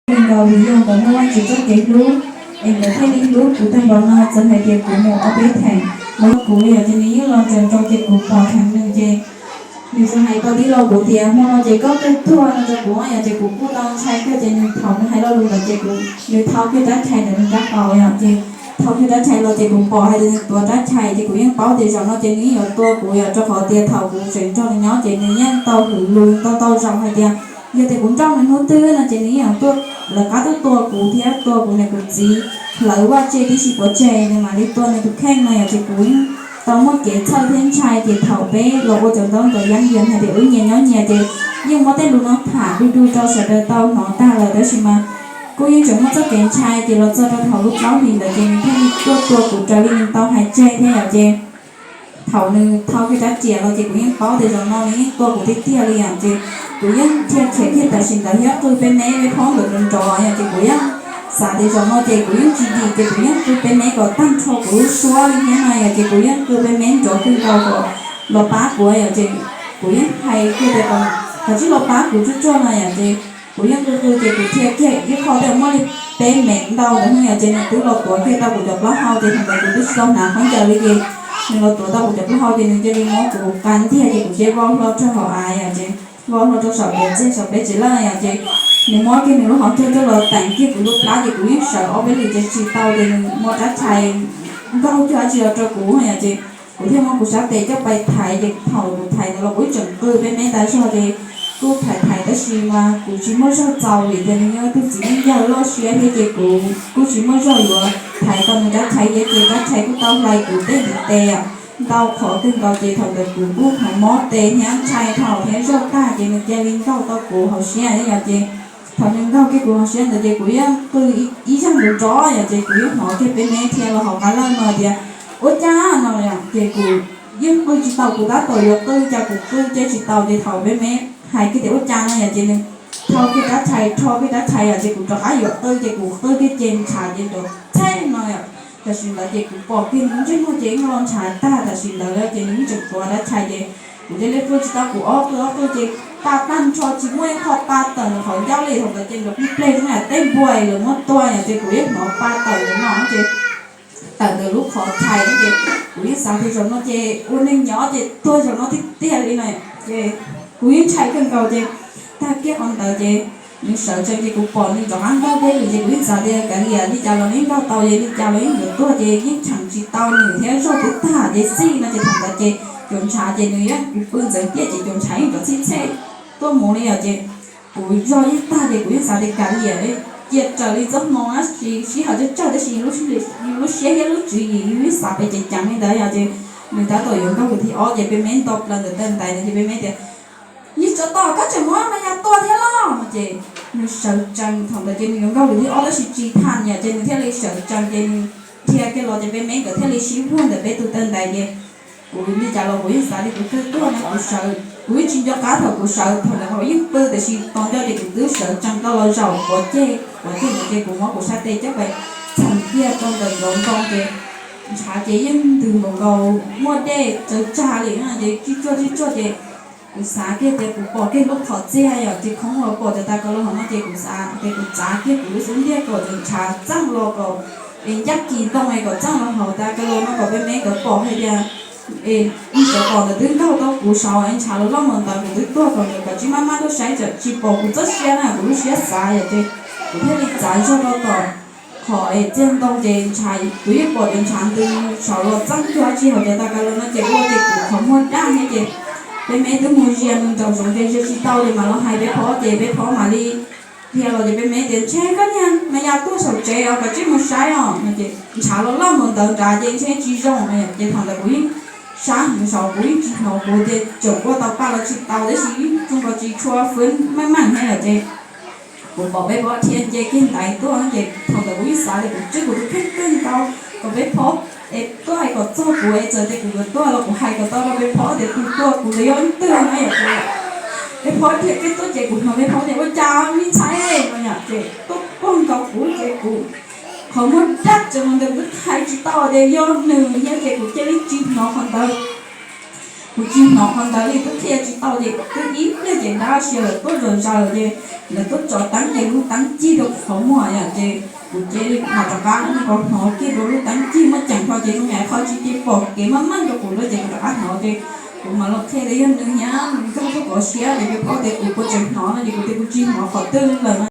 Kawg nkaus vim yog nkawd muaj Vajtswv txoj kev hlub, es nkawd thiaj li hlub kuv tag npaum no. Txawm hais tias kuv mus ob peb theem los kuv li yom, ces nws yeej los nraim nraim ces kuv pom dheev nws ces nws txawm hais tau tib lo kuv tias, hmo no ces koj kawg tuag no rau kuv yom, ces kuv kuj tau ntshai kawg. Ces nws thaum nws hais lo lus ntawd ces kuv, nws thau kiag rab tshais ntawm nws rab qau yom, ces thau kiag rab tshais los ces kuv pom hais tias nws tuav rab tshais, ces kuv yeej paub tias zaum no ces nws yeej yuav tua kuv yom, rau qhov tias thaum kuv tseem nrog nws nyob ces nws yeej tau hwm lus ntau ntau zaus hais tias yog tias kuv nrauj nws hnub twg no ces nws yeej yuav tuaj lawv qab tuaj tua kuv thiab tua kuv niam kuv txiv, hlawv vaj tse tib si pov tseg, nws mam li tua nws tus kheej no yom. Ces kuv yeej tau muaj kev txhawj thiab ntshai, ces thaum peb los ua cov ntaub ntawv yab yas hais tias wb nyias nyob nyias, ces yeej muab tej lus no tham du du rau sawv daws tau hnov tag lawm, tab sis mas kuj yeej tseem muaj txoj kev ntshai. Ces los txog rau thaum lub plaub hlis ntawd ces nws thiaj li tuaj tua kuv raws li nws tau hais tseg thiab yom. Ces thaum nws thau kiag rab riam los ces kuv yeej paub tias zaum no nws yeej tua kuv tiag tiag li yom, ces kuv yeej dhia khiav kiag tam sim ntawd thiab qw peb me peb phob ntawd nrov nrov yom. Ces kuv yeej xav tias zaum no ces kuv yeej tsis dim, ces kuv yeej qw peb me kom tag nrho kuv lub suab li thiab no yom. Ces kuv yeej qw peb me nrov kawg nkaus kom los pab kuv yom, ces kuv yeej hais kiag tias kom tsij los pab kuv tsuag tsuag no yom. Ces kuv yeej qw qw ces kuv dhia kiag ib qho tej muaj li peb mev ntau ntawd no yom, ces nws twb los tuav kiag tau kuv cov plaub hau, ces thaum ntawd kuv twb tsis tau hnav khaub ncaws li, ces nws los tuav tau kuv cov plaub hau ces nws cia li muab kuv qa ntiag, ces kuv cia li vau hlo rau hauv av yom, ces vau hlo rau saum pem txij saum peb tsev lawm yom. Ces nws muab kiag nws lub hauv ntug coj los teem kiag kuv lub plab, ces kuv yeej sawv ob peb lwm ces tsis tau, ces nws muab rab tshais nkaug cuag dab tsi los rau kuv yom, ces kuv thiaj muab kuv sab tes coj pais thaiv, ces thaum kuv thaiv ntawd los kuv ib tseem qw peb me tas zog, ces kuj thaiv thaiv tab sis mas kuv tsis muaj zog txaus vim tias nws yog ib tug txiv neej yawg loj siab thiab, ces kuv kuj tsis muaj zog yuav thaiv tau nws rab tshais thiab, ces rab tshais kuj tau hlais kuv tej ntiv tes ntau qhov kawg nkaus, ces thaum ntawd kuv kuj hnov mob tes thiab ntshai dhau thiab zog tag, ces nws cia li nkaug tau kuv hauv siab yom. Ces thaum nws nkaug kiag kuv hauv siab ntawd ces kuv yeej qw ib zaj nrov nrov yom, ces kuv yeej hnov kiag peb me dhia los hauv qab lawj no tias ua cas no yom, ces kuv yeej qw tsis tau, kuv tab tom yuav qw cas kuv qw ces tsis tau, ces thaum peb me hais kiag tias ua cas no yom, ces nws rho kiag rab tshais, rho kiag rab tshais yom, ces kuv rov qab yuav qw ces kuv qw kiag ces ntshav ces nrov txheb no yom. Tam sim ntawd ces kuv pom kiag nws ntsej muag ces yeej los ntshav tag tam sim ntawd lawm, ces nws yeej tseem tuav rab tshais ces kuv cia li qw tsis tau, kuv ob qw ob qw ces pa tag nrho tsis muaj ib qho pa tawm ntawm qhov ncauj li, thaum ntawd ces nrov plig pleg zoo yam tej npua lawv muab tua yom, ces kuv yeej hnov pa tawm ntawm no ces tawm ntawm lub qhov tshais ces kuv yeej xav tias zaum no ces ua neeg nyob ces tuag zaum no tiag tiag li no ces kuv yeej ntshai kawg nkaus ces tag kiag qhov ntawd ces nws sawv tsees ces kuv pom nws rov qab nkaug peb lwm ces kuv yeej xav tias kav liam, li cas los nws yeej nkaug tau ces li cas los yeej yuav tuag ces yeej cheem tsis tau nws thiab, zog twb tag ces xij no ces thaum ntawd ces cov ntshav ces nws yeej, kuv pw ntxeev tiaj ces cov ntshav yeej rov txhij txhej tuaj mus li os ces kuv zog yeej tag ces kuv yeej xav tias kav liam, cia raws li txoj hmoo na, sib haum tsawg tsawg tab sis lub siab thiab lub tswv yim yeej xav pes ceev ceev li ntawd yom. Ces nws tab tom yuav nkaug lwm thib ob ces peb me nto plaws ntawm taw ntais ntawd ces peb me tias, yog tsov tom koj tseem muab mas yas tua thiab los no ces nws sawv tsees, thaum ntawd ces nws yuav nkaug lwm thib ob tab sis tsis tham yom, ces nws thiaj li sawv tsees ces nws dhia kiag los ces peb me nkawd thiaj li sib vuag ntawm peb tus taw ntais ces kuv li cas los kuv yeej xav li kuv kawg tuag no kuv sawv, kuv yeej tsis nco qab thaum kuv sawv, thaum ntawd los yeej pw tab sis tos nco ces kuv twb sawv tsees tau los zaum quav ceg, quav ceg ntawd ces kuv muab kuv sab tes coj pais txheem kiag rau ntawm cov ntoo ces ntshav ces yeej ntws npaum nkaus muaj dej tsaws tsag li na ces tsij tsuag tsij tsuag ces kuv xav kiag tias kuv pom kiag lub qhov txiag yom, ces khoob los pom cov tas ka lo hauv no ces kuv xav tias kuv txav kiag kuv lub xub ntiag kom cov ntshav txeej los kom es ncaj kis ntoo es kom txeej los hauv tas ka lo no kom peb me nkawd pom hais tias es ib cov pom ntawd twb nkaug tau kuv saud es ntshav los loj mus ntawd kuv twb tuag thaum ntawd kom tsis maj maj tuaj saib tsis pom kuv txoj sia na, kuv lub siab xav yom, ces kuv thiaj li txav zog rau tom qhov es txiag ntoo ces ntshav, kuv yeej pom cov ntshav ntws saud los txeej cuag dab tsi hauv cov tas ka lo no ces ua ces kuv qhov muag daj thiab ces peb me twb mus zia nws nraum zoov ces zia tsis tau li mas los hais peb phob ces peb phob mam li dhia los ces peb me tias ntshe koj niag mas yas tuag saum tsev os, koj tsij mus saib os no ces ntshav los loj mus ntawd nrad ces ntshe tsis zoo no ces thaum ntawd kuv yeej sab heev saud kuv yeej tsis hnov kuv tias tseem ua tau paj los tsis tau tab sis yeej tsuas tsis tshua fwb meej meej thiab yom ces kuv pom peb phob dhia nce kiag ntaiv tuaj ces thaum ntawd kuv yeej xav tias kuv tswj kuv tus kheej kawg nkaus kom peb phob es tuaj hais kom txog kuv es txawm tias kuv yuav tuag los kuv hais kom tau rau peb phob tias tus tua kuv ntawd yog leej twg no yom ces peb phob dhia kiag tuaj ces kuv hnov peb phob tias ua cas me ntxhais no yom ces tuaj pog nkaus kuv ces kuv qhov muag daj tsees mus ntawd kuv twb hais tsis tau tias yog nws thiab ces kuv cia li tsis hnov qhov ntawd. Kuv tsis hnov qhov ntawd li, twb qhia tsis tau ces twb ib pliag ces dab sia lawv tuaj zom zaws ces lawv tuaj tso teeb ces lub teeb cig rau kuv qhov muag yom, ces kuv cia li mam rov qab rov hnov kiag rau lub teeb cig muaj ceem hlo ces zoo yam qhov tsis ces pom kev maj meej rau kuv lawm ces kuv rov qab hnov ces kuv mam los qhia tias yog nws thiab nws nkag tuaj kov siab ces kuv paub tias kuv puas tseem hnov no ces kuv tias kuv tsis hnov qhov twg lawm no.